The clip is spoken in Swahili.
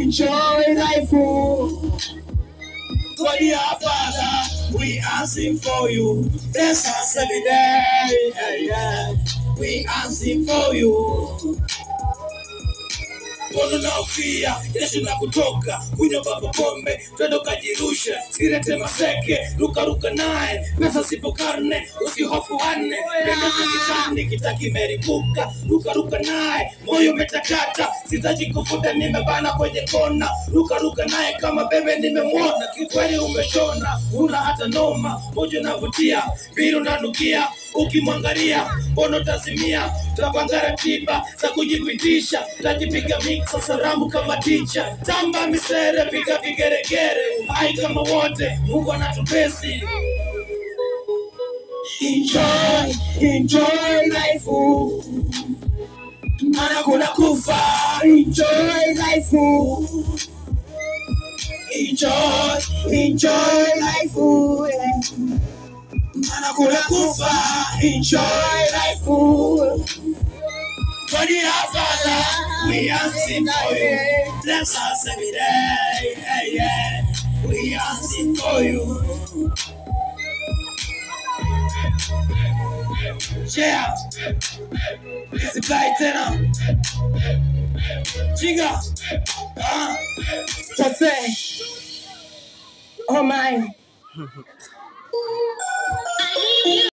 Enjoy life. God, dear Father, we asking for you. Bless us every day. Yeah, yeah. We asking for you. Mkono naofia jasho na kutoka, kunywa baba pombe, twende ukajirushe, sirete maseke, ruka ruka naye, pesa zipo karne, usihofu wanne, pendeza kitani, kitaki meripuka, ruka ruka naye, moyo umetakata, sitaji kufuta, nimebana kwenye kona, ruka ruka naye kama bebe nimemwona, kikweli umeshona, una hata noma, moja unavutia, pili unanukia, ukimwangalia mbona utazimia, tapanga ratiba za kujipitisha, tajipiga mixa salamu kama ticha, tamba misere, piga vigeregere, uhai kama wote, Mungu anatupesi. Enjoy, enjoy life. Maana kuna kufa. Enjoy life. Enjoy, enjoy life. Maana kuna kufa. Enjoy life. God, dear Father, we asking for you. Bless us every day. Yeah, yeah. We asking for you. Yeah. Display tena. Jinga. Ah. Sase. Oh my.